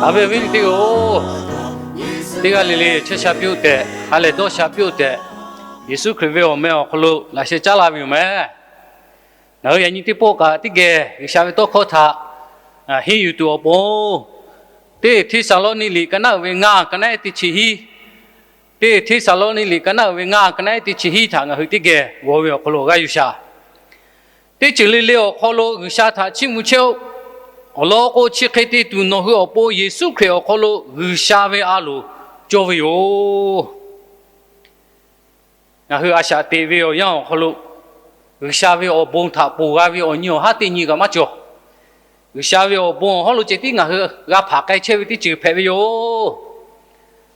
Awˬ viˉ awˬ nyi teˇ hpaˍ-oˬ, teˇ g'aˇ le le chehˇ sha piˇ-oˆ tehꞈ, ha lehˬ dawˇ sha piˇ-oˆ tehꞈ, Yeˍsuˆ Hkriꞈ ve awˬ meh awˬ hk'aw lo laꞈ sheh caˉ laˇ ve yoˬ meh. Ngaˬ hui yaꞈ nyi teˇ pawˆ kaꞈ teˇ geh G'uiˬsha ve tawˇ hkawˇ htaꞈ henˇ yuˬ tuˬ awˬ pon, teˇ Hteˇsaˍlawˇniˆ liꞈ ka naˉ uiˍ ve ngaˇ, ka naˉ ehˉ teˇ chi hiˉ, teˇ Hteˇsaˍlawˇniˆ liꞈ ka naˉ uiˍ ve ngaˇ, ka naˉ ehˉ teˇ chi hiˉ htaꞈ ngaˬ hui teˇ geh g'aw ve awˬ hk'aw lo g'a yuˬ shaˍ. Teˇ ceuˬ le le awˬ hk'aw lo G'uiˬsha htaꞈ chiˇ mvuh chehˇ-oˆ. Awˬ lawn k'o, chi hk'e te tuˬ nawˬ hui awˬ pon Yeˍsuˆ Hkriꞈ awˬ hk'aw lo G'uiˬsha ve a loˍ cawˇ ve yoˬ. Ngaˬ hui a shaꞈ teꞈ ve awˬ yanˇ awˬ hk'aw lo, G'uiˬsha ve awˬ bon htaꞈ ponˬ g'a ve awˬ nyi awˬ haˉ teˇ nyi kaꞈ maˇ cawˬ. G'uiˬsha ve awˬ bon awˬ hawˉ lo ceh tiˉ ngaˬ hui g'a hpanˍ k'ai chehˇ ve teˇ ceuˬ hpehꞈ ve yoˬ.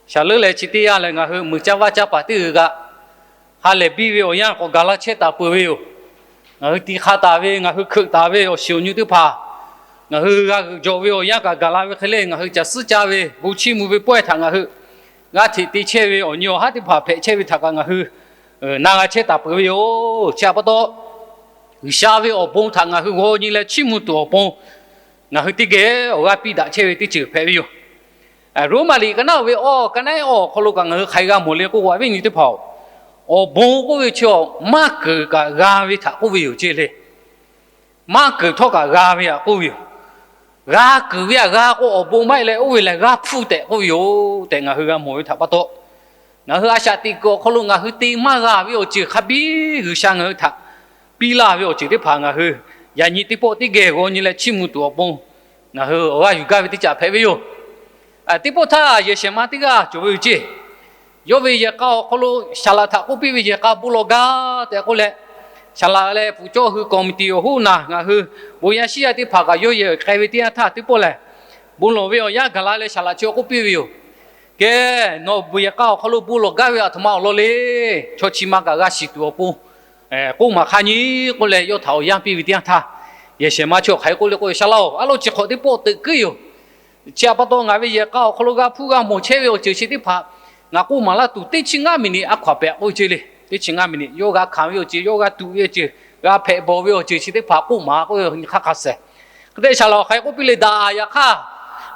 Shaˍ leuˉ leh chi teˇ yanˇ lehˬ, ngaˬ hui mui caˇ vaˇ caˇ paˍ teˇ g'uiˬ kaꞈ, ha lehˬ biˇ ve awˬ yanˇ k'awꞈ gaˬ la chehˇ taˍ peuˬ ve yoˬ. Ngaˬ hui ti hk'a taˍ ve, ngaˬ hui hkeuꞈ taˍ ve awˬ shiˍ awˬ nyu teˇ hpaˍ, ngaˬ hui g'a g'euꞈ jawˬ ve awˬ yanˇ kaꞈ gaˬ la ve hk'e le, ngaˬ hui caˬ suhˉ caˇ ve bon chiˇ mvuh ve pawehˇ htaꞈ ngaˬ hui g'a hteꞈ te chehˇ ve awˬ nyi awˬ haˉ teˇ hpaˍ hpehꞈ chehˇ ve htaꞈ kaꞈ ngaˬ hui na g'a chehˇ taˍ peuˬ ve yoˬ. Chi htaꞈ pa taw, G'uiˬsha ve awˬ bon htaꞈ ngaˬ hui g'aw nyi leh chiˇ mvuh tuˬ awˬ pon, ngaˬ hui teˇ geh awˬ g'aˇ piˇ daꞈ chehˇ ve teˇ ceuˬ hpehꞈ ve yoˬ. Roˉmaꞈ liꞈ ka naˉ uiˍ ve awˬ, ka naˉ ehˉ awˬ hk'aw lo kaꞈ ngaˬ hui hk'aˬ hk'e g'a mawˬ le k'oˆ k'o, awˬ viˉ awˬ nyi teˇ hpaˍ-oˬ, awˬ bon k'oˆ ve chi awˬ maˇ keunˍ kaꞈ g'a ve htaꞈ k'oˆ ve yoˬ ceˇ le. Maˇ keunˍ htawˇ kaꞈ g'a ve htaꞈ k'oˆ ve yoˬ. G'a keunˍ ve htaꞈ g'a k'o, awˬ bon maˇ heˆ leh oˇ ve lehˬ g'a hpfuhˇ tehꞈ k'oˆ ve yoˬ tehꞈ ngaˬ hui g'a mawˬ ve htaꞈ pa taw, ngaˬ hui a shaꞈ teꞈ kuiˬ awˬ hk'aw lo ngaˬ hui te maˇ g'a ve awˬ ceuˬ hk'a biˇ G'uiˬsha ngaˬ hui htaꞈ piˇ laˇ ve awˬ ceuˬ teˇ hpaˍ ngaˬ hui yaꞈ nyi teˇ pawˆ teˇ geh g'aw nyi leh chiˇ mvuh tuˬ awˬ pon, ngaˬ hui awˬ g'aˇ yuˬ gaˇ ve teˇ caꞈ hpehꞈ ve yoˬ. Teˇ pawˆ htaˇ yehˬ shehˍ ma teˇ g'aˇ cawˬ ve yoˬ ceˇ. Yawˇ ve yehˬ k'a awˬ hk'aw lo saˍ laꞈ htaꞈ k'oˆ piˇ ve, yehˬ k'a bon lawˬ gaˇ tehꞈ k'oˆ leh, saˍ laꞈ leh pfuhˍ cawˇ hui committee awˬ hoˉ naˬ ngaˬ hui bon yaˇ shiˉ yaˇ teˇ hpaˍ kaꞈ yawˇ yehˬ k'ai ve teˇ yanˇ htaˇ teˇ pawˆ lehˬ, bon lawˬ ve awˬ yanˇ gaˬ la leh saˍ laꞈ chi k'oˆ piˇ ve yoˬ. Kehˬ, nawˬ yehˬ k'a awˬ hk'aw lo bon lawˬ gaˇ ve aˬ htoꞈ ma awˬ lawn le. Chaw chi ma kaꞈ g'a shiˍ tuˬ awˬ pon k'oˆ maˍ hk'a nyi k'oˆ leh, yawˇ htaꞈ awˬ yanˇ piˇ ve teˇ yanˇ htaˇ, yehˬ shehˍ ma chi awˬ hk'aˬ hk'e k'oˆ le k'o, Saˍ laꞈ-oˬ, aˉ lawˉ chi hk'awꞈ teˇ pawˆ teuꞈ kuiˉ yoˬ. Chi htaꞈ pa taw ngaˬ ve yehˬ k'a awˬ hk'aw lo g'a hpuˇ g'a mawˬ chehˇ ve awˬ ceuˬ chi teˇ hpaˍ ngaˬ k'oˆ maˍ laˇ tuˬ, teˇ chi ngaˇ miˬ niꞈ a hkaw-anˬ pehꞈ k'oˆ ve ceˇ le. Teˇ chi ngaˇ miˬ niꞈ yawˇ g'a hkanˍ ve awˬ ceuˬ, yawˇ g'a tuꞈ ve awˬ ceuˬ, g'a hpehꞈ bawˬ ve awˬ ceuˬ chi teˇ hpaˍ k'oˆ maˍ k'oˆ ve nyi hk'aˇ hk'a shehˍ. Hk'e te saˍ laꞈ-oˬ, hk'aˬ hk'e k'oˆ piˇ le, daꞈ, yaꞈ hk'aˇ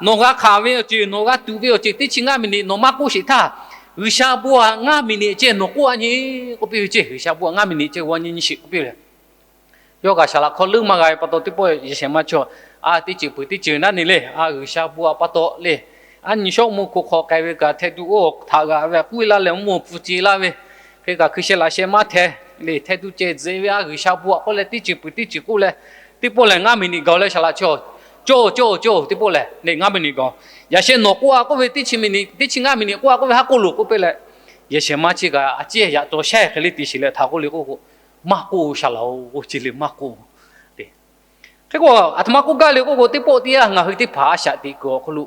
nawˬ g'a hkanˍ ve awˬ ceuˬ, nawˬ g'a tuꞈ ve awˬ ceuˬ teˇ chi ngaˇ miˬ niꞈ nawˬ maˇ k'oˆ sheˍ htaˇ, G'uiˬsha bon htaꞈ ngaˇ miˬ niꞈ ceh nawˬ k'oˆ a nyi k'oˆ piˇ ve ceˇ. G'uiˬsha bon htaꞈ ngaˇ miˬ niꞈ ceh g'aw nyi nyi sheˍ k'oˆ piˇ ve le. Yawˇ kaꞈ saˍ laꞈ hkawˇ leuˉ maˇ g'a ve pa taw teˇ pawˆ yehˬ shehˍ ma chaw, a, teˇ ceuˬ peuˬ teˇ ceuˬ naˉ ne le, a, G'uiˬsha bon htaꞈ pa taw le, aˉ nyi shawˉ mvuh hkoꞈ hk'awꞈ k'ai ve kaꞈ hteh duˆ oˇ htaꞈ g'aꞈ ve k'oˆ laˇ leh mvuhˇ hpu ce laˇ ve, hk'e kaꞈ hkui sheh laꞈ sheh maˇ hteh le, hteh duˆ ceh tzuhꞈ ve, a, G'uiˬsha bon htaꞈ k'oˆ leh teˇ ceuˬ peuˬ teˇ ceuˬ k'oˆ leh, teˇ pawˆ lehˬ ngaˇ miˬ niꞈ gaˬ leh saˍ laꞈ chaw, cawˇ cawˇ cawˇ teˇ pawˆ lehˬ le ngaˇ miˬ niꞈ gaˬ. Yaꞈ sheh nawˬ k'oˆ a k'oˆ ve teˇ chi miˬ niꞈ, teˇ chi ngaˇ miˬ niꞈ k'oˆ a k'oˆ ve haˉ k'oˆ loˬ k'oˆ piˇ leh, yehˬ shehˍ ma chi kaꞈ a ciˉ yaꞈ taw shehˆ hk'e le te shiˍ leh htaꞈ k'oˆ le k'oˆ k'o, maˇ k'oˆ, saˍ laꞈ-oˬ, k'oˆ ce le maˇ k'oˆ le. Hk'e k'o, aˬ htoꞈ ma k'oˆ gaˇ le k'oˆ k'o, teˇ pawˆ teˇ yanˇ ngaˬ hui teˇ hpaˍ a shaꞈ teꞈ kuiˬ awˬ hk'aw lo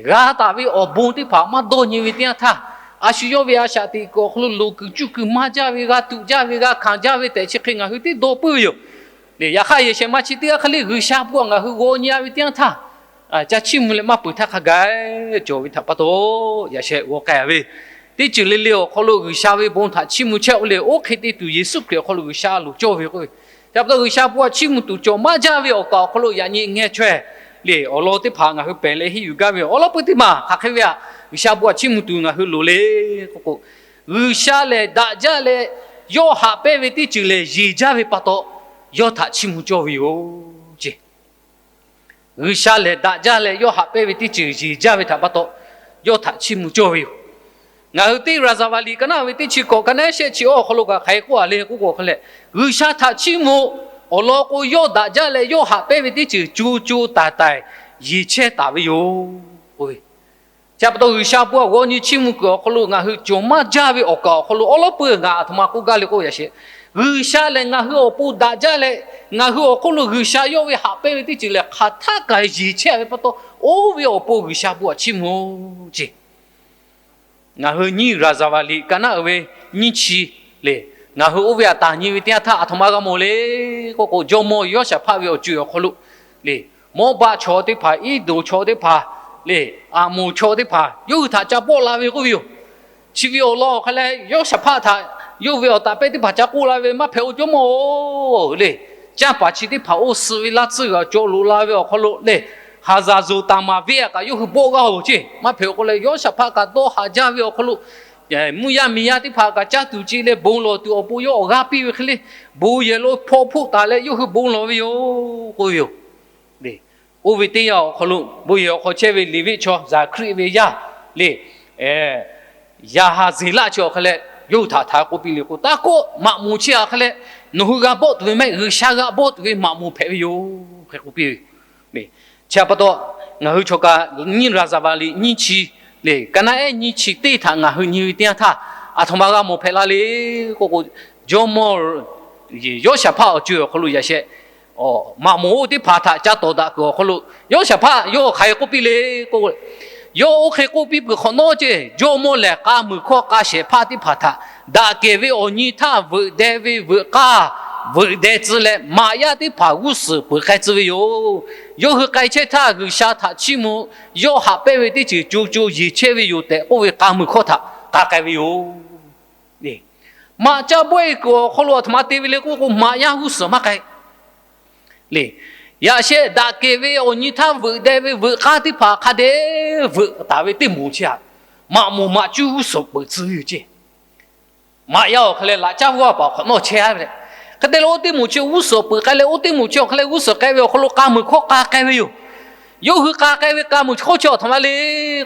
g'a taˍ ve awˬ bon teˇ hpaˍ maˇ dawˇ nyi ve teˇ yanˇ htaˇ, a shu yawˇ ve a shaꞈ teꞈ kuiˬ awˬ hk'aw lo loˍ kuiˬ cuˇ kuiˬ maˇ jaˇ ve, g'a tuꞈ jaˇ ve, g'a hkanˍ jaˇ ve tehꞈ chi hk'e ngaˬ hui teˇ dawˇ puiˉ ve yoˬ. Yaꞈ hk'aˇ yehˬ shehˍ ma chi teˇ g'aˇ hk'e le G'uiˬsha bon htaꞈ ngaˬ hui g'aw nyi a ve teˇ yanˇ htaˇ, ca chiˇ mvuh leh maˇ peuˬ htaˇ hk'a gaˬ cawˬ ve htaꞈ pa taw, yaꞈ sheh g'aw k'ai ve teˇ ceuˬ le le awˬ hk'aw lo G'uiˬsha ve bon htaꞈ chiˇ mvuh chehˇ-oˆ le. Oˇ hk'e te tuˬ Yeˍsuˆ Hkriꞈ awˬ hk'aw lo G'uiˬsha a loˍ cawˇ ve k'oˆ ve, chi pa taw G'uiˬsha bon htaꞈ chiˇ mvuh tuˬ cawˬ maˇ jaˇ ve awˬ kaˍ awˬ hk'aw lo yaꞈ nyi ngeh chaweh le awˬ lawn teˇ hpaˍ ngaˬ hui pehˬ leh henˇ yuˬ gaˇ ve yoˬ. Awˬ lawn peuˬ teˇ maˬ hk'aˬ hk'e ve htaꞈ G'uiˬsha bon htaꞈ chiˇ mvuh tuˬ ngaˬ hui loˍ le k'oˆ k'o, G'uiˬsha lehˬ daꞈ jaˇ leh yawˇ haꞈ pehnˇ ve teˇ ceuˬ lehˬ yeˬ jaˇ ve pa taw, yawˇ htaꞈ chiˇ mvuh cawˇ ve yoˬ ceˇ. G'uiˬsha lehˬ daꞈ jaˇ leh yawˇ haꞈ pehnˇ ve teˇ ceuˬ yeˬ jaˇ ve htaꞈ pa taw, yawˇ htaꞈ chiˇ mvuh cawˇ ve yoˬ. Ngaˬ hui teˇ Raˍzaˍvaˍliˍ ka naˉ ve teˇ chi kawꞈ ka naˉ shehˆ chi awˬ hk'aw lo kaꞈ hk'aˬ hk'e k'oˆ a le k'oˆ k'o hk'e leh, G'uiˬsha htaꞈ chiˇ mvuh awˬ lawn k'o, yawˇ daꞈ jaˇ leh yawˇ haꞈ pehnˇ ve teˇ ceuˬ co co taiˍ taiˍ yeˬ chehˇ taˍ ve yoˬ k'oˆ ve. Chi pa taw G'uiˬsha bon htaꞈ g'aw nyi chiˇ mvuh kuiˬ awˬ hk'aw lo ngaˬ hui cawˬ maˇ jaˇ ve awˬ kaˍ awˬ hk'aw lo awˉ lawˉ peuˬ ngaˬ aˬ htoꞈ ma k'oˆ gaˇ le k'o, yaꞈ sheh G'uiˬsha lehˬ ngaˬ hui awˬ pon daꞈ jaˇ leh, ngaˬ hui awˬ hk'oˆ lo G'uiˬsha yawˇ ve haꞈ pehnˇ ve teˇ ceuˬ lehˬ hk'aˬ htaˆ kaꞈ yeˬ chehˇ ve pa taw, oˇ ve awˬ pon G'uiˬsha bon htaꞈ chiˇ mvuh ceˇ. Ngaˬ hui nyiˇ Raˍzaˍvaˍliꞈ ka naˉ uiˍ ve nyiˇ chi le, ngaˬ hui oˇ ve htaꞈ taˍ nyi ve teˇ yanˇ htaˇ aˬ htoꞈ ma g'a mawˬ le k'oˆ k'o, jawˇmawˇ Yawˇshaˍhpaˆ ve awˬ co-e awˬ hk'aw lo le, Mawˇbaˆ chaw teˇ hpaˍ, Iˉdonˍ chaw teˇ hpaˍ le, Aˍmonˍ chaw teˇ hpaˍ yawˇ hui htaꞈ ca bawˆ la ve k'oˆ ve yoˬ. Chi ve awˬ lawn awˬ hk'a leh Yawˇshaˍhpaˆ htaꞈ yawˇ ve awˬ taˍ pehˇ teˇ hpaˍ ca k'oˆ la ve, Maˇ hpehꞈ-oˬ, jawˇmawˇ-oˬ le. Canˇ paˍ chi teˇ hpaˍ oˇ suh ve laˇ tsuhˇ g'aꞈ cawˬ loꞈ la ve awˬ hk'aw lo le, Haˍzaˍzoˍtanˍ maˍ venˇ aꞈ kaꞈ yawˇ hui bawˆ g'aˇ-oˬ ceˇ. Maˇ hpehꞈ awˬ k'o leh, Yawˇshaˍhpaˆ kaꞈ dawˇ haˍ jaˇ ve awˬ hk'aw lo, mvuhˇ yaˇ miˬ yaˇ teˇ hpaˍ kaꞈ caˇ tuˬ ce leh bon lawˬ tuˬ awˬ pon yawˇ awˬ g'aˇ piˇ ve hk'e le, bon yehˬ lo hpaw hpoˆ taˍ leh yawˇ hui bon lawˬ ve yoˬ k'oˆ ve yoˬ. Oˇ ve teˇ yanˇ awˬ hk'aw lo bon yehˬ awˬ hk'aw chehˇ ve Leˍviˆ chaw Zaˍhkriˆ ve yaˇ le, Yaˍhaˍzeˍlaˆ chi awˬ hk'e leh yawˇ hui htaꞈ htaꞈ k'oˆ piˇ le k'o, Taˇ kawˆ, maꞈ moˍ chi aꞈ hk'e leh nawˬ hui g'a bawˆ tuˬ ve maˇ heˆ, G'uiˬsha g'a bawˆ tuˬ ve maꞈ moˍ hpehꞈ ve yoˬ hk'e k'oˆ piˇ ve Chi htaꞈ pa taw, ngaˬ hui chaw kaꞈ nyiˇ Raˍzaˍvaˍ liꞈ nyiˇ chi le, ka naˉ ehˉ nyiˇ chi teˇ htaꞈ ngaˬ hui nyi ve teˇ yanˇ htaˇ, aˬ htoꞈ ma g'a mawˬ hpehꞈ la le k'oˆ k'o, jawˇmawˇ Yawˇshaˍhpaˆ awˬ co awˬ hk'aw lo yaꞈ sheh maꞈ moˍ oˇ teˇ hpaˍ htaꞈ ca tawˍ daꞈ kuiˬ awˬ hk'aw lo, Yawˇshaˍhpaˆ yawˇ hk'aˬ hk'e k'oˆ piˇ le k'o, yawˇ oˇ hk'e k'oˆ piˇ peuˬ hk'awꞈ nawˉ ceˇ, jawˇmawˇ lehˬ k'a muiˬ hkawˇ k'a shehˍ hpaˇ teˇ hpaˍ htaꞈ daꞈ kehˬ ve awˬ nyi htaˇ veuꞈ deh ve veuꞈ k'aˇ veuꞈ deh tcuh leh, maꞈ yaˇ teˇ hpaˍ g'uˇ suhˍ peuˬ k'ai tcuh ve yoˬ. Yawˇ hui k'ai chehˇ htaˇ G'uiˬsha htaꞈ chiˇ mvuh, yawˇ haꞈ pehnˇ ve teˇ ceuˬ co co yeˬ chehˇ ve yoˬ tehꞈ k'oˆ ve k'a muiˬ hkawˇ htaꞈ k'a k'ai ve yoˬ. Maꞈ caˇ bawˆ e kuiˬ awˬ hk'aw lo aˬ htoꞈ ma te ve le k'oˆ k'o, maꞈ yaˇ g'uˇ suhˍ maˇ k'ai le. Yaꞈ sheh daꞈ kehˬ ve awˬ nyi htaˇ veuꞈ deh ve veuꞈ k'aˇ teˇ hpaˍ hk'a dehꞈ veuꞈ taˍ ve teˇ moˍ chi htaꞈ maꞈ moˍ maꞈ cuˇ g'uˇ suhˍ peuˬ tcuh ve yoˬ ceˇ. Maꞈ yaˇ awˬ hk'e leh laꞈ caˉ g'aˇ paˍ hk'awꞈ nawˉ chehˇ ve le. Hk'e te leh oˇ teˇ moˍ chi g'uˇ suhˍ peuˬ k'ai leh, oˇ teˇ moˍ chi awˬ hk'e leh g'uˇ suhˍ k'ai ve awˬ hk'aw lo k'a muiˬ hkawˇ k'a k'ai ve yoˬ. Yawˇ hui k'a k'ai ve k'a muiˬ hkawˇ chi aˬ htoꞈ ma le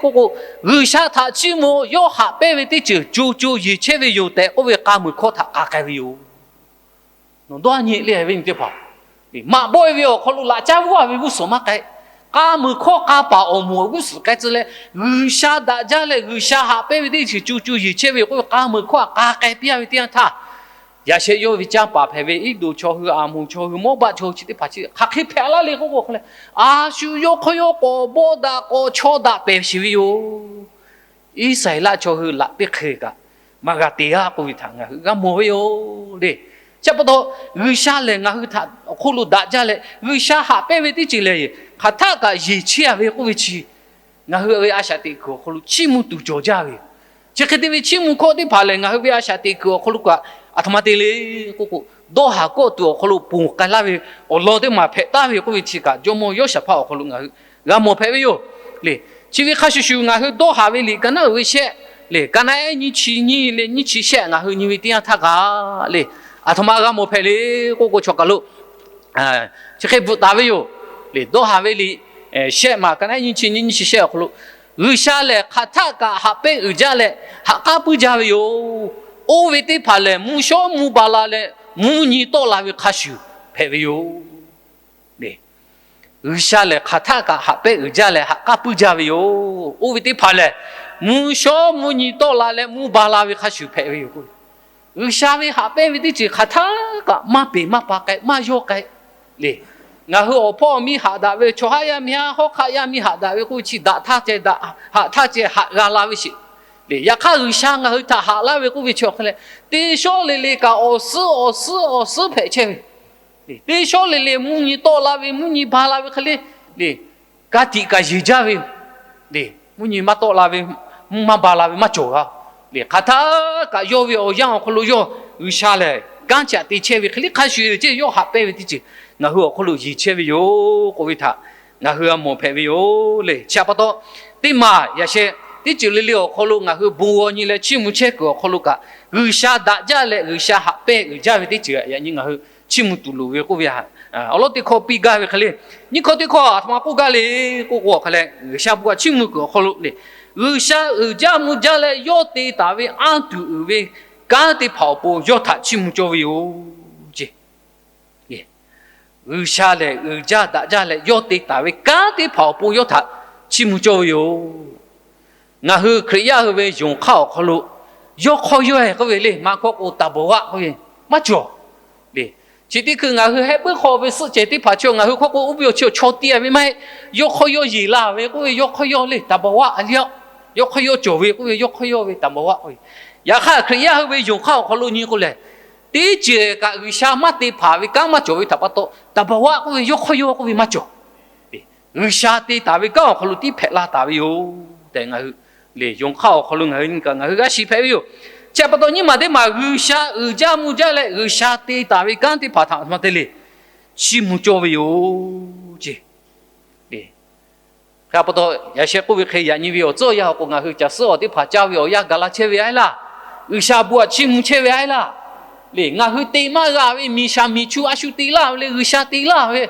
k'oˆ k'o, G'uiˬsha htaꞈ chiˇ mvuh, yawˇ haꞈ pehnˇ ve teˇ ceuˬ co co yeˬ chehˇ ve yoˬ tehꞈ k'oˆ ve k'a muiˬ hkawˇ htaꞈ k'a k'ai ve yoˬ. Nawˬ dawˇ nyi le ve nyi teˇ hpaˍ, maꞈ bawˆ e ve awˬ hk'aw lo laꞈ caˉ g'aˇ ve g'uˇ suhˍ maˇ k'ai. K'a muiˬ hkawˇ k'a paˍ awˬ moˍ g'uˇ suhˍ k'ai tcuh leh, G'uiˬsha daꞈ jaˇ leh G'uiˬsha haꞈ pehnˇ ve teˇ ceuˬ co co yeˬ chehˇ ve yoˬ k'oˆ ve k'a muiˬ hkawˇ htaꞈ k'a k'ai piˇ ve teˇ yanˇ htaˇ, yaꞈ sheh yawˇ ve canˇ paˍ hpehꞈ ve Iˉdonˍ chaw hui, Aˍmonˍ chaw hui, Mawˇbaˆ chaw hui chi teˇ hpaˍ chi hk'aˬ hk'e hpehꞈ laˇ le k'oˆ k'o, hk'e leh a shu yawˇ hk'aw yawˇ k'awꞈ bawˆ daꞈ k'awꞈ chaw daꞈ pehˍ sheˍ ve yoˬ. Iˉsaˍreˍlaˆ chaw hui laꞈ teˇ hk'e kaꞈ maˇ g'a te g'a k'oˆ ve htaꞈ ngaˬ hui g'a mawˬ ve yoˬ le. Chi pa taw, G'uiˬsha lehˬ ngaˬ hui htaꞈ awˬ hk'oˆ lo daꞈ jaˇ leh G'uiˬsha haꞈ pehnˇ ve teˇ ceuˬ lehˬ, hk'aˬ htaˆ kaꞈ yeˬ chehˇ ve k'oˆ ve chi, ngaˬ hui ve a shaꞈ teꞈ kuiˬ awˬ hk'aw lo chiˇ mvuh tuˬ cawˬ jaˇ ve yoˬ. Chi hk'e te ve chiˇ mvuh hkawˇ teˇ hpaˍ lehˬ, ngaˬ hui ve a shaꞈ teꞈ kuiˬ awˬ hk'aw lo kaꞈ aˬ htoꞈ ma te le k'oˆ k'o, dawˇ haˍ kawˆ tuˬ awˬ hk'aw lo ponˬ k'ai laˇ ve awˬ lawn teˇ maˬ hpehꞈ taˍ ve yoˬ k'oˆ ve chi kaꞈ, Jawˇmawˇ Yawˇshaˍhpaˆ awˬ hk'aw lo ngaˬ hui g'a mawˬ hpehꞈ ve yoˬ le. Chi ve hk'a shuˍ shuˍ ngaˬ hui dawˇ haˍ ve liꞈ ka naˉ uiˍ ve shehˆ le, ka naˉ ehˉ nyiˇ chi nyiˇ leh nyiˇ chi shehˆ ngaˬ hui nyi ve teˇ yanˇ htaˇ kaꞈ le, aˬ htoꞈ ma g'a mawˬ hpehꞈ le k'oˆ k'o, chaw kaˬ lo chi hk'e bvuhꞈ taˍ ve yoˬ le. Dawˇ haˍ ve liꞈ shehˆ maˬ ka naˉ ehˉ nyiˇ chi nyiˇ nyiˇ chi shehˆ awˬ hk'aw lo, G'uiˬsha lehˬ hk'aˬ htaˆ kaꞈ haꞈ pehnˇ uiˍ jaˇ leh haꞈ k'aˉ puiˉ jaˇ ve yoˬ. Oˇ ve teˇ hpaˍ lehˬ, mvuhˇ shawˉ mvuhˇ ba la leh mvuhˇ nyi tawˆ la ve hk'a shuˍ hpehꞈ ve yoˬ. G'uiˬsha lehˬ hk'aˬ htaˆ kaꞈ haꞈ pehnˇ uiˍ jaˇ leh haꞈ k'aˉ puiˉ jaˇ ve yoˬ. Oˇ ve teˇ hpaˍ lehˬ, mvuhˇ shawˉ mvuhˇ nyi tawˆ la leh mvuhˇ ba la ve hk'a shuˍ hpehꞈ ve yoˬ. G'uiˬsha ve haꞈ pehnˇ ve teˇ ceuˬ hk'aˬ htaˆ kaꞈ maˇ peˬ maˇ pa k'ai maˇ yawˇ k'ai le. Ngaˬ hui awˬ hpawˇ awˬ miˇ haꞈ daꞈ ve, chaw haˉ yaˇ miˇ haˉ hawˉ hk'aˆ yaˇ miˇ haꞈ daꞈ ve k'oˆ ve chi daꞈ htaˇ ceh daꞈ, haꞈ htaˇ ceh haꞈ g'a la ve sheˍ le. Yaꞈ hk'aˇ G'uiˬsha ngaˬ hui htaꞈ haꞈ laˇ ve k'oˆ ve chi awˬ hk'e leh, teˇ shawˉ le le kaꞈ awˬ suhˉ awˬ suhˉ awˬ suhˉ hpehꞈ chehˇ ve teˇ shawˉ le le mvuhˇ nyi tawˆ la ve, mvuhˇ nyi ba la ve hk'e le le, ka tiꞈ kaꞈ yeˬ jaˇ ve le. Mvuhˇ nyi maˇ tawˆ la ve, mvuhˇ maˇ ba la ve maˇ cawˬ g'a le. Hk'aˬ htaˆ kaꞈ yawˇ ve awˬ yanˇ awˬ hk'aw lo yawˇ G'uiˬsha lehˬ kanˉ chaꞈ te chehˇ ve hk'e le hk'a shuˍ ceˇ, yawˇ haꞈ pehnˇ ve teˇ ceuˬ ngaˬ hui awˬ hk'aw lo yeˬ chehˇ ve yoˬ k'oˆ ve htaꞈ ngaˬ hui g'a mawˬ hpehꞈ ve yoˬ le. Chi htaꞈ pa taw, teˇ maˬ yaꞈ sheh teˇ ceuˬ le le awˬ hk'aw lo ngaˬ hui bon g'aw nyi leh chiˇ mvuh chehˇ kuiˬ awˬ hk'aw lo kaꞈ, G'uiˬsha daꞈ jaˇ leh G'uiˬsha haꞈ pehnˇ uiˍ jaˇ ve teˇ ceuˬ yaꞈ nyi ngaˬ hui chiˇ mvuh tuˬ loˍ ve k'oˆ ve, awˬ lawn teˇ hkawˇ piˇ gaˇ ve hk'e le. Nyiˇ hkawˇ teˇ hkawˇ aˬ htoꞈ ma k'oˆ gaˇ le k'oˆ k'o, awˬ hk'a leh G'uiˬsha bon g'a chiˇ mvuh kuiˬ awˬ hk'aw lo le, G'uiˬsha uiˍ jaˇ mvuh jaˇ leh yawˇ te taˍ ve anˇ tuˬ uiˍ ve kanˉ teˇ hpaˍ awˬ pon yawˇ htaꞈ chiˇ mvuh cawˇ ve yoˬ ceˇ. G'uiˬsha lehˬ uiˍ jaˇ daꞈ jaˇ leh yawˇ te taˍ ve kanˉ teˇ hpaˍ awˬ pon yawˇ htaꞈ chiˇ mvuh cawˇ ve yoˬ. Ngaˬ hui Hkriꞈ yaˇ hui ve yonˍ hk'aˇ awˬ hk'aw lo yawˇ hk'aw yawˇ k'oˆ ve le, maˇ hkawˇ k'o သဘာဝ k'oˆ ve maˇ cawˬ le. Chi teˇ hkui ngaˬ hui heh puiˉ hk'aw ve suhˆ cehˬ teˇ hpaˍ chi ngaˬ hui hk'aw k'o oˇ ve awˬ chi awˬ chaw te ve maˇ heˆ. Yawˇ hk'aw yawˇ yeˬ la ve k'oˆ ve yawˇ hk'aw yawˇ le သဘာဝ a liˇ a, yawˇ hk'aw yawˇ cawˬ ve k'oˆ ve yawˇ hk'aw yawˇ ve သဘာဝ k'oˆ ve. Yaꞈ hk'aˇ Hkriꞈ yaˇ hui ve yonˍ hk'aˇ awˬ hk'aw lo nyi k'o lehˬ, teˇ ceuˬ kaꞈ G'uiˬsha maˇ te hpanˍ ve kanˉ maˇ cawˬ ve htaꞈ pa taw သဘာဝ k'oˆ ve yawˇ hk'aw yawˇ k'oˆ ve maˇ cawˬ. G'uiˬsha te taˍ ve kanˉ awˬ hk'aw lo tiˉ hpehꞈ la taˍ ve yoˬ tehꞈ ngaˬ hui le yonˍ hk'aˇ awˬ hk'aw lo ngaˬ hui nyi kaꞈ ngaˬ hui g'a shiˍ hpehꞈ ve yoˬ. Chi pa taw nyiˇ maˬ teˇ maˬ G'uiˬsha uiˍ jaˇ mvuh jaˇ leh G'uiˬsha te taˍ ve kanˉ teˇ hpaˍ htaꞈ ma te le chiˇ mvuh cawˇ ve yoˬ ceˇ. Hk'e pa taw, yaꞈ sheh k'oˆ ve hk'e, yaꞈ nyi ve awˬ tcuhˉ awˬ yanˇ awˬ k'o ngaˬ hui caˬ suhˉ awˬ teˇ hpaˍ caˇ ve awˬ yanˇ gaˬ la chehˇ ve a laˇ. G'uiˬsha bon htaꞈ chiˇ mvuh chehˇ ve a laˇ. Lehˬ, ngaˬ hui te maˇ g'a ve miˬ shaˍ miˬ chu a shu te laˇ ve le, G'uiˬsha te laˇ ve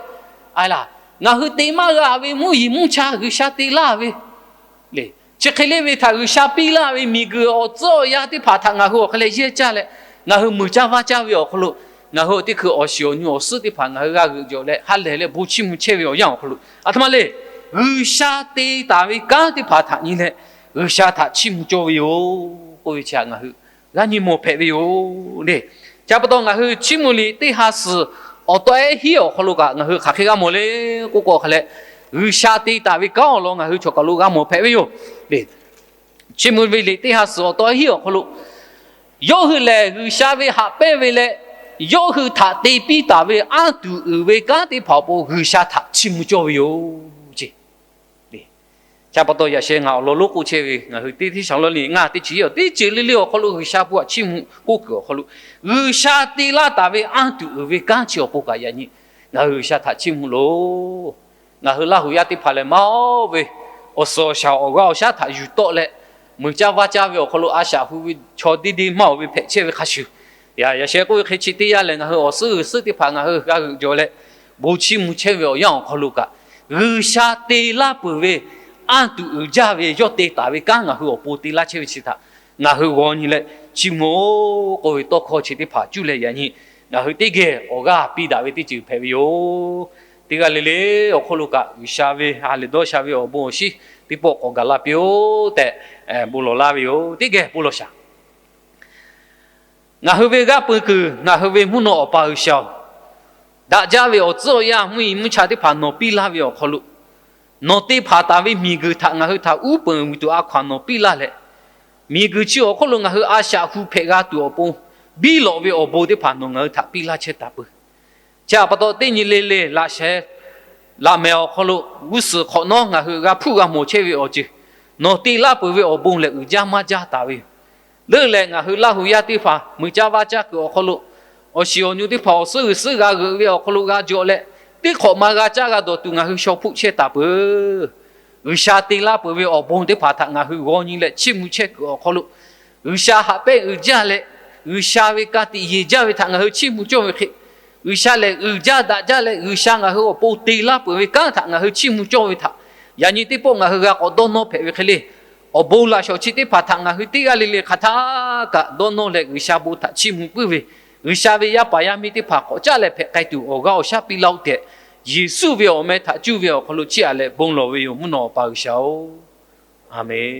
a laˇ. Ngaˬ hui te maˇ g'a ve mvuhˇ yeˬ mvuhˇ cha G'uiˬsha te laˇ ve le. Chi hk'e le ve htaꞈ G'uiˬsha piˇ laˇ ve miˬguiˬ awˬ tcuhˉ awˬ yanˇ teˇ hpaˍ htaꞈ ngaˬ hui awˬ hk'e leh yehˇ caˇ leh, ngaˬ hui muiˬ caˇ vaˇ caˇ ve awˬ hk'aw lo, ngaˬ hui teˇ hkui awˬ shiˍ awˬ nu awˬ suhˉ teˇ hpaˍ ngaˬ hui g'a g'euꞈ jawˬ leh ha lehˬ leh bon chiˇ mvuh chehˇ ve awˬ yanˇ awˬ hk'aw lo, a htoꞈ ma le, G'uiˬsha te taˍ ve kanˉ teˇ hpaˍ htaꞈ nyi leh, G'uiˬsha htaꞈ chiˇ mvuh cawˇ ve yoˬ k'oˆ ve chi htaꞈ ngaˬ hui g'a nyi mawˬ hpehꞈ ve yoˬ le. Chi pa taw ngaˬ hui Chiˇ mvuh liꞈ teˇ ha suhˍ awˬ taw ehˉ hiˉ awˬ hk'aw lo kaꞈ ngaˬ hui hk'aˬ hk'e g'a mawˬ le k'oˆ k'o hk'a leh, G'uiˬsha te taˍ ve kanˉ awˬ lawn ngaˬ hui chaw kaˬ lo g'a mawˬ hpehꞈ ve yoˬ le. Chiˇ mvuh ve liꞈ teˇ ha suhˍ awˬ taw ehˉ hiˉ awˬ hk'aw lo, yawˇ hui lehˬ G'uiˬsha ve haꞈ pehnˇ ve leh, yawˇ hui htaꞈ te piˇ taˍ ve anˇ tuˬ uiˍ ve kanˉ teˇ hpaˍ awˬ pon G'uiˬsha htaꞈ chiˇ mvuh cawˇ ve yoˬ ce. Chi pa taw yaꞈ sheh ngaˬ awˬ lawn lonˉ k'oˆ chehˇ ve ngaˬ hui teˇ hteˇ shaˍ law le ngaˬ teˇ ceuˬ teˇ ceuˬ le le awˬ hk'aw lo G'uiˬsha bon htaꞈ chiˇ mvuh k'oˆ kuiˬ awˬ hk'aw lo, G'uiˬsha te laˇ taˍ ve anˇ tuˬ uiˍ ve kanˉ chi awˬ pon kaꞈ yaꞈ nyi ngaˬ hui G'uiˬsha htaꞈ chiˇ mvuh loˬ. Ngaˬ hui Laˇ huˍ yaˇ teˇ hpaˍ lehˬ maˇ oˇ ve awˬ suhˍ awˬ shaˍ awˬ g'aˇ awˬ shaˉ htaꞈ yuˬ tawˆ leh, muiˬ caˇ vaˇ caˇ ve awˬ hk'aw lo a shaꞈ hu ve chaw deˇ deˇ maˇ oˬ ve hpehꞈ chehˇ ve hk'a shuˍ, yaꞈ sheh k'oˆ ve hk'e chi teˇ yanˇ lehˬ ngaˬ hui awˬ suhˉ g'uiˬ suhˉ teˇ hpaˍ ngaˬ hui g'a g'euꞈ jawˬ leh, bon chiˇ mvuh chehˇ ve awˬ yanˇ awˬ hk'aw lo kaꞈ, G'uiˬsha te laˇ peuˬ ve anˇ tuˬ uiˍ jaˇ ve yawˇ te taˍ ve kanˉ ngaˬ hui awˬ pon te laˇ chehˇ ve chi htaꞈ ngaˬ hui g'aw nyi leh chiˇ mvuh-oˬ k'oˆ ve tawˇ hkawˇ chi teˇ hpaˍ cuˇ leh yaꞈ nyi ngaˬ hui teˇ geh awˬ g'aˇ piˇ daꞈ ve teˇ ceuˬ hpehꞈ ve yoˬ. Teˇ g'aˇ le le awˬ hk'aw lo kaꞈ G'uiˬsha ve ha lehˬ dawˇ sha ve awˬ bon awˬ shiˉ teˇ pawˆ k'awꞈ gaˬ la piˇ-oˆ tehꞈ bon lawˬ laˇ ve yoˬ. Teˇ geh bon lawˬ shaˍ. Ngaˬ hui ve g'aˇ peu kuiˬ ngaˬ hui ve mvuhˇ naw Awˬ pa G'uiˬsha-oˬ, daꞈ jaˇ ve awˬ tcuhˉ awˬ yanˇ mvuhˇ yeˬ mvuhˇ cha teˇ hpaˍ nawˬ piˇ laˇ ve awˬ hk'aw lo, nawˬ te hpanˍ taˍ ve miˬguiˬ htaꞈ ngaˬ hui htaꞈ uˉ peunˍ vuiˬ tuˬ a hkaw anˬ nawˬ piˇ laˇ leh, miˬguiˬ chi awˬ hk'oˆ lo ngaˬ hui a shaꞈ hu hpehꞈ g'a tuˬ awˬ pon biˇ lawꞈ ve awˬ bon teˇ hpaˍ nawˬ ngaˬ hui htaꞈ piˇ laˇ chehˇ taˍ peuˬ. Chi htaꞈ pa taw teˇ nyi le le laꞈ sheh laꞈ mehˍ awˬ hk'aw lo g'uˇ suhˍ hk'awꞈ nawˉ ngaˬ hui g'a hpuˇ g'a mawˬ chehˇ ve awˬ ceuˬ, nawˬ te laˇ peuˬ ve awˬ bon lehˬ uiˍ jaˇ maˇ jaˇ taˍ ve yoˬ. Leuˉ leh ngaˬ hui Laˇ huˍ yaˇ teˇ hpaˍ muiˬ caˇ vaˇ caˇ kuiˬ awˬ hk'aw lo, awˬ shiˍ awˬ nu teˇ hpaˍ awˬ suhˉ g'uiˬ suhˉ g'a g'euꞈ ve awˬ hk'aw lo g'a jawꞈ leh, teˇ hk'awꞈ ma g'a caˇ g'a dawˬ tuˬ ngaˬ hui shaw hpoˆ chehˇ taˍ peuˬ. G'uiˬsha te laˇ peuˬ ve awˬ bon teˇ hpaˍ htaꞈ ngaˬ hui g'aw nyi leh chiˇ mvuh chehˇ kuiˬ awˬ hk'aw lo, G'uiˬsha haꞈ pehnˇ uiˍ jaˇ leh, G'uiˬsha ve ka tiꞈ yeˬ jaˇ ve htaꞈ ngaˬ hui chiˇ mvuh cawˇ ve hk'e, G'uiˬsha lehˬ uiˍ jaˇ daꞈ jaˇ leh G'uiˬsha ngaˬ hui awˬ pon te laˇ peuˬ ve kanˉ htaꞈ ngaˬ hui chiˇ mvuh cawˇ ve htaꞈ yaꞈ nyi teˇ pawˆ ngaˬ hui g'a k'awꞈ dawˇ nawˇ hpehꞈ ve hk'e le, awˬ bon laꞈ shawˍ chi teˇ hpaˍ htaꞈ ngaˬ hui teˇ g'aˇ le le hk'aˬ htaˇ kaꞈ dawˇ nawˇ leh G'uiˬsha bon htaꞈ chiˇ mvuh puiˉ ve, G'uiˬsha ve yaˇ paˍ yaˇ miˇ teˇ hpaˍ k'awꞈ caˉ leh hpehꞈ k'ai tuˬ awˬ g'aˇ awˬ shaˉ piˇ laˇ-oˆ tehꞈ, Yeˍsuˆ ve awˬ meh htaꞈ cuˇ ve awˬ hk'aw lo chiˇ aꞈ leh bon lawˬ ve yoˬ, mvuhˇ naw Awˬ pa G'uiˬsha-oˬ. A menˬ.